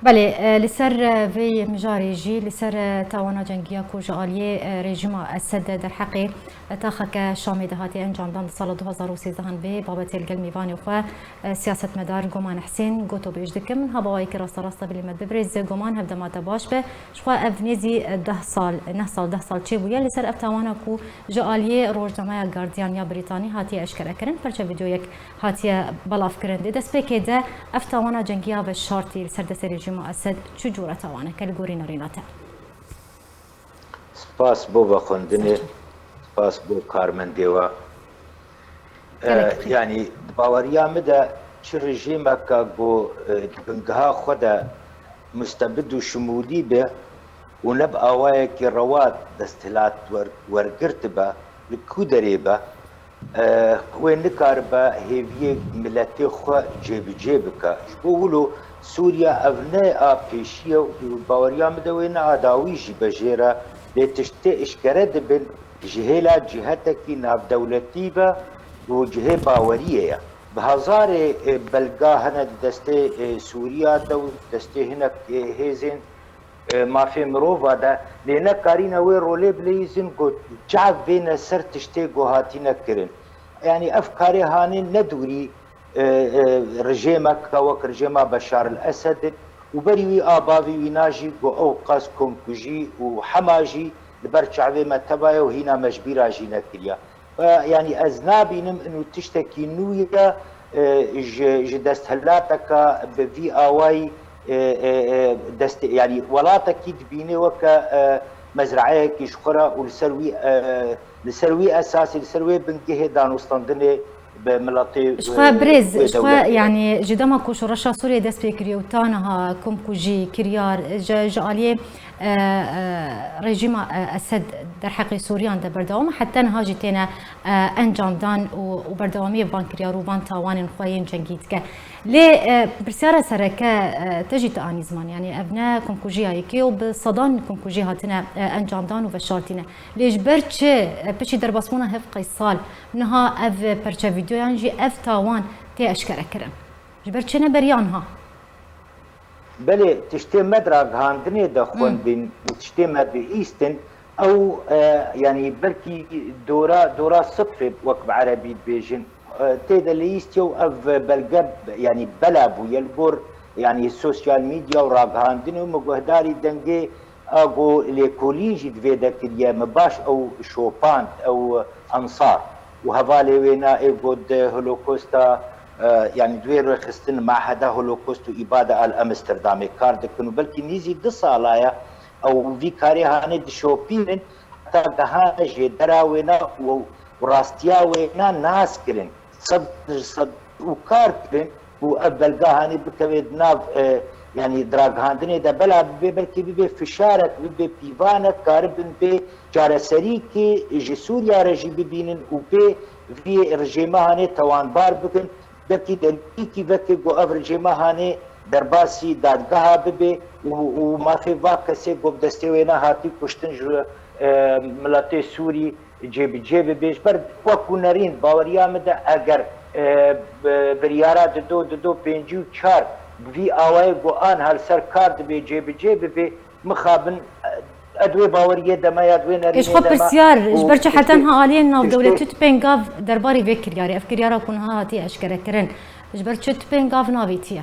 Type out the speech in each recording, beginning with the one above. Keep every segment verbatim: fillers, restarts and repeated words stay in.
Belê, e, li ser, e, vê mijarê jî, li ser, e, tawana cengiya ku ji aliyê, e, rejîma Esed derheqê, e, taxeke Şamê de hatiye encamdan di sala du hazar û sêzdehan vê babetê li gel mêvanê xwe, e, siyasetmedar Goman Husên, gotobêj dikim. Haba wayekî rasta rasta bilî me bibirêz, Goman, hevdema te baş be. Ji xwe ev nêzî, e, deh sal, neh sal, deh sal çêbûye. Li ser ev tawana ku ji aliyê rojnameya Guardian ya Brîtanî hatiye eşkerekirin, perçe vîdeoyek hatiye belavkirin. Di destpêkê de ev tawana cengiya veşartî li ser destê rejîma Esed çi cûre tawaneke li gorî nerîna te? Spas bo vexwendinê, Serçe. Spas bo karmendê we. Gelek Eh, bi xêr. Yanî di baweriya min de çi rejîmeke ku, eh, di bingeha xwe de mustebid û şimûlî be û ne bi awayekî rewa desthilat wer-, wergirtibe, li ku derê be, eh, wê nikaribe hêviyê miletê xwe cêbicê bike. Ji bo wilo Sûriya ev ne a pêşî ye û baweriya min de wê ne a dawî jî be jê re, lê tiştê eşkere dibin ji hêla cihetekî navdewletî ve û cihê baweriyê ye. Bi hezarê, e, belga hene di destê, e, Sûriya de û destê hinek, e, hêzên, e, mafê mirova de, lê nekarîne wê rolê bileyîzin ku çav bêne ser tiştê ku hatine kirin. Yanî ev karê hanê ne dûrî, e, e, rejêmeke wek rejêma Beşar el Esed in û berî wî a bavê wîna jî ku ew qas komkujî û hema jî li ber çavê me teva ye û hîna me ji bîra jî nekiriye. E, yanî ez nabînim inu tiştekî nû ye, e, ji, ji desthilateke bi vî awayî, e, e, e, dest, yanî welatekî dibîne weke, e, mezraeyekî ji xwe re û li ser wî, e, li ser wî esasî, li ser wê bingehê danûstandinê bi miletê, Ji xwe e, birêz, wê ji xwe dewletê re. Yanî ji dema ku şoreşa Sûriyê dest pê kiriye û ta niha komkujî, kiryar, ji, ji aliyê, e, e, rejîma, e, Esed derheqê Sûriyan de berdewam e, heta niha jî têne, e, encamdan û, û berdewamiyê van kiryar û van tawanên xwe yên cengî dike. Lê, e, pirsyara sereke, e, te jî tu anî ziman, yanî ev ne komkujiya yekê û bi sedan komkujî hatine, e, encamdan û veşartîne. Lê ji ber çi, e, piştî derbasbûna hevqey sal niha ev perçe vîdeoyan jî ev tawan tê eşkerekirin? Ji ber çi ne beriya niha? Belê, tiştê me di ragihandinê de Hı. xwendin û tiştê me bihîstin, ew, e, yanî belkî dora, dora sifrê wek bi erebî dibêjin, e, tê de lihîstiye û ev belge, yanî bela bûye li gor, yanî sosyal medya û ragihandinê û min guhdarî dengê a ku lêkolîn jî di vê de kiriye, min baş ew şopand, ew Ensar û hevalê wê na ê got di Holokosta, e, yanî di wê rêxistin Maheda Holokost û Îbade a li Amsterdamê kar dikin û belkî nîzî du sala ye ew vî karê hanê dişopînin, heta gehane jêdera wê na û, û rastiya wê na nas kirin. Sed ji sed û kar kirin ku ev belga hanê bikeve di nav, e, yanî di ragihandinê de, bela bibe, belkî bibe fişarek, bibe pîvanek, karibin bê çareserîkê ji Sûriya re jî bibînin û pê vî rejêma hanê tawanbar bikin. Belkî delîlîkî veke ku ev rejêma hanê derbasî dadgeha bibe û, û mafê va kesê ku bi destê wê nehatî kuştin ji, e, miletê Sûrî cêbicê bibe. Ji ber wekû nerîn baweriya min de eger, e, bi-, biryara dido, dido pêncî û çar bi vî awayê ku anha li ser kar dibe cêbicê bibe, mixabin, e, ez di wê baweriyê de me ya di wê nerînê Êş xwe de me pirsiyar, ji û ber çi heta tiştê, niha aliyên tiştê navdewletî tu pêngav derbarê vê kiryarê, ev kiryara ku niha hatiye eşkerekirin, ji ber çi tu pêngav navêtiye?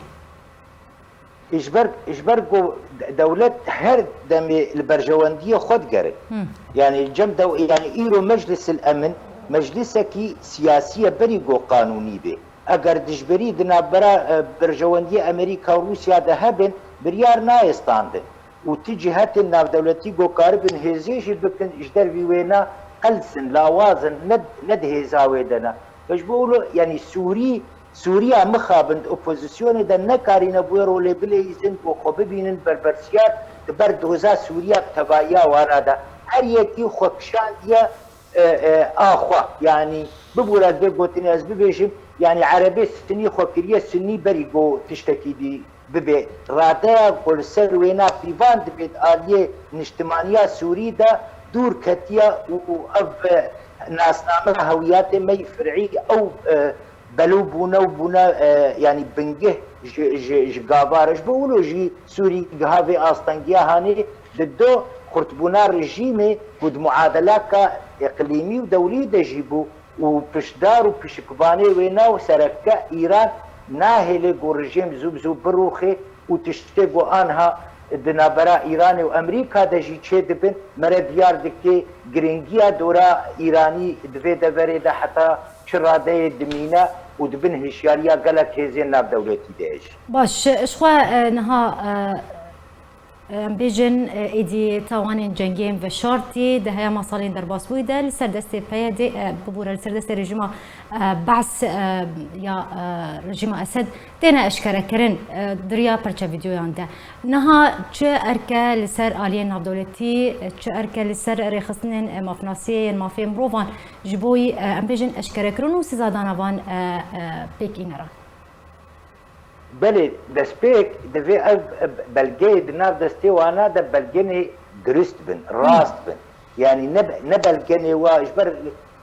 Ji ber, ji ber ku dewlet her demê li berjewendiyê xwe digere. Hı. Yanî cem dew-, yanî îro Meclis el Emin, meclisekî siyasî ye berî ku qanûnî bê. Eger dijberî di navbera, e, berjewendiyê Amerîka û Rûsya de hebin, biryar nayê standin. Û ti cihetên navdewletî ku karibin hêzê jî bikin, ji dervî wêna qels in, lawaz in, ne, ne di hêza wê de ne. Ve ji bo wilo, yanî Sûrî, Sûriya mixabin di opozisyonê de nekarîne bi wê rolê bileyîzin ku xwe bibînin berbersiyar di ber doza Sûriya bi tevahiya wana de. Her yekî xwe kişandiye, e, e, a xwe. Yanî bibûre ez vê gotinê ez bibêjim, yanî erebê sinî xwe kiriye sinî berî ku tiştekî dî bibe. Radeya ku li ser wêna pîvan dibe di aliyê niştimaniya Sûrî de dûr ketiye û, û ev, e, nasname hewiyatê me yî fir'î ew, e, belû bûne û bûne, e, yanî bingeh ji, ji, ji gava re. Ji bo wilo jî Sûrî giha vê astengiya hanê, di do xurtbûna rejîmê ku di muadelaka îqlîmî û dewlî de jî bû û piştdar û pişikvanê wê ne û sereke Îran nahêle ku rejîm zû bi zû birûxê û tiştê ku anha di navbera Îranê û Amerîka de jî çêdibin, mere diyar dike giringiya dora Îranî di vê deverê de heta çi radeyê dimîne û di bin hişyariya gelek hêzên navdewletî de ye jî. Baş, ji xwe, e, niha, e, em bêjin, e, êdî tawanên cengê yên veşartî di heyama salên derbasbûyî de li ser destê P Y D, e, bibûre li ser destê rejîma, e, Be's, e, ya, e, rejîma Esed têne eşkerekirin, e, di riya perçe vîdeoyan de. Niha çi erke li ser aliyên navdewletî, e, çi erke li ser rêxistinên, e, mafnasiyê yên mafê mirovan ji bo, e, em bêjin eşkerekirin û sizadana van, e, e, pêk îne re? Belê, destpêk divê ev, e, belgeyê di nav destê wana de belgenê dirust bin, rast bin. Yanî ne, ne belgenê wa ji ber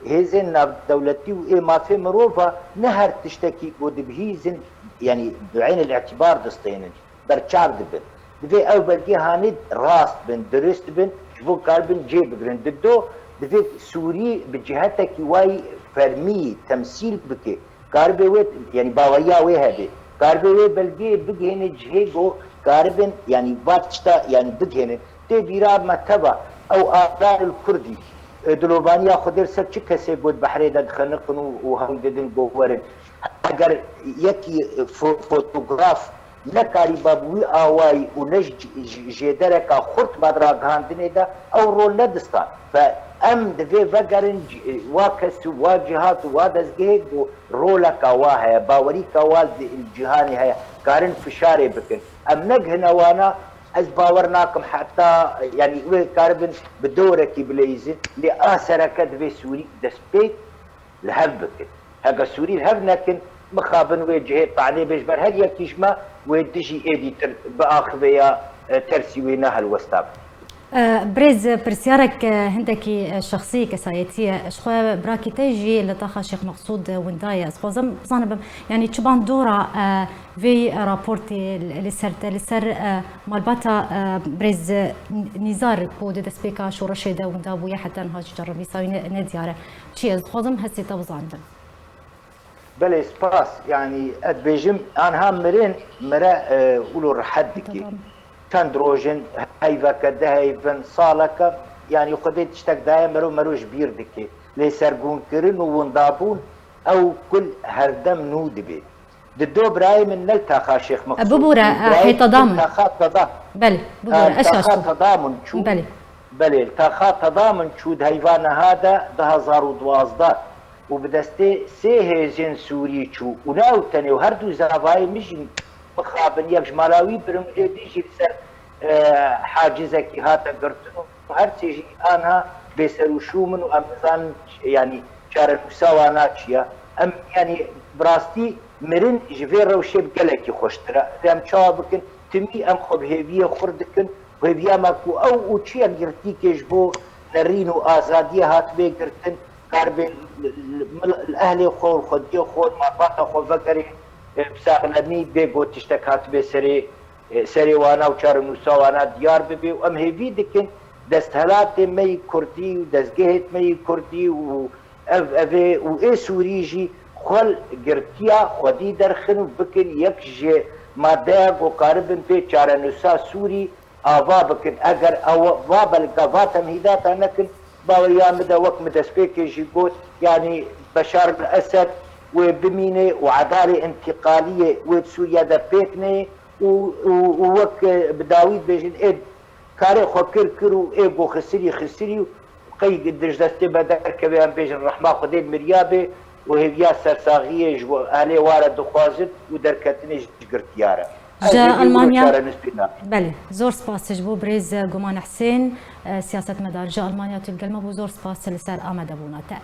hêzên navdewletî û ê mafê mirova ne her tiştekî ku dibihîzin, yanî bi eynil îtibar distênin, berçav dibin. Divê ew belgê hanê rast bin, dirust bin, ji bo karibin cê bigirin. Di do, divê Sûrî bi cihetekî wayî fermî temsîl bike. Karibe wê, yanî baweriya wê hebe. Karibe wê belgeyê bigihêne cihê ku karibin, yanî va tişta, yanî bigihênin. Tê bîra me teva ew Adar el Kurdî, e, dilovaniya Xwedê li ser çi kesê got behrê de dixeniqin û, û hewl didin ku werin. Eger yekî fo-, fotograf nekarîba bi wî awayî û ne ji, ji, jêdereka xurt ba di ragihandinê de ew rol nedistan. Fe em divê vegerin ci-, wa kes û wa cihat û wa dezgehê ku roleka wa heye, bawerîka wa di cîhanê heye, karin fişarê bikin. Em negihine wana, ez bawer nakim heta, yanî wê karibin bi dorekî bileyzin, lê a sereke divê Sûrî destpêk li hev bikin. Heke Sûrî li hev nekin, mixabin wê cihê tanê bê ji ber her yekî ji me wê dijî êdî tir biaxive ya, e, tersî wê ne helwesta be. E, birêz, pirsiyarek, e, hindekî, e, şexsî, kesayetî ye. Ji xwe birakî te jî li taxa Şêx Meqsûd, e, winda ye. Ez dixwazim bizanim, yanî çi bandora, e, vê raportê li, li ser te, li ser, e, malbata, e, birêz, e, Nîzar ku di destpêka şoreşê de winda bûye heta niha jî çarenivîsa wî ne, nediyar e. Çi ye? Ez dixwazim hestê te bizanibim. Belê, spas. Yanî, ez dibêjim, anha mirin, mire, e, wilo rehet dike. Tamam. Çend rojin, heyveke, deh heyvin, saleke, yanî Xwedê tiştek daye mero, mero ji bîr dike. Lê sergûnkirin û windabûn, ew kul herdem nû dibe. Di do birayê min ne li taxa Şêx Meqsûd, bibûre, e, birayê hê Tedam in. Taxa Tedam. Belê, bibûre, e, eşaş taxa Tedam in çû. Belê. Belê, li taxa Tedam in çû di heyva niha de du hezar û duwazdeh û bi destê sê hêzên Sûrî çû û ne ew tenê û her du zavayê min jî mixabin, yek ji mala wî birim, ê dî jî li ser, e, hacizekî hate girtin û her sê jî anha bêserûşûm in û em nizanin, yanî çarenûsa wana çi ye. Em, yanî bi rastî mirin ji vê rewşê bi gelekî xweştir e. Lê em çawa bikin? Timî em xwe bi hêviyê xurt dikin. Hêviya me ku ew û çi yek girtîkê ji bo nerîn û azadiyê hatibê girtin, karibê li, li, li, li ehlê xwe û xwediyê xwe û malbata xwe vegerê, e, bi saxlemî bê ku tiştek hatibê serê, e, serê wana û çarenûsa wana diyar bibe û em hêvî dikin desthilatê me yî kurdî û dezgehêt me yî kurdî û ev, evê û ê Sûrî jî xwe li girtiya xwedî derxin û bikin yek ji madeya ku karibin pê çarenûsa Sûrî ava bikin. Eger ew va belga, va temhîdata nekin, baweriya min de, wek min destpêkê jî got, yanî Beşar el Esed wê bimîne û edalê întîqaliyê wê di Sûriye de pêk neyê û, û, û wek, e, bi dawî dibêjin, ê karê xwe kir, kir û ê ku xisirî, xisirî û qey di ji destê me derkeve, em bêjin rehma Xwedê miriya bê û hêviya sersaxiyê ji bo ehlê wa re dixwazin û derketinê ji girtiya re. Ez Ji hêvî wilo Almanya, çarenûs pê nakim. Belê, zor spas ji bo birêz Guman Husên, e, siyasetmedar. Ji Almanya tu li gel me bû, zor spas li ser amadebûna te.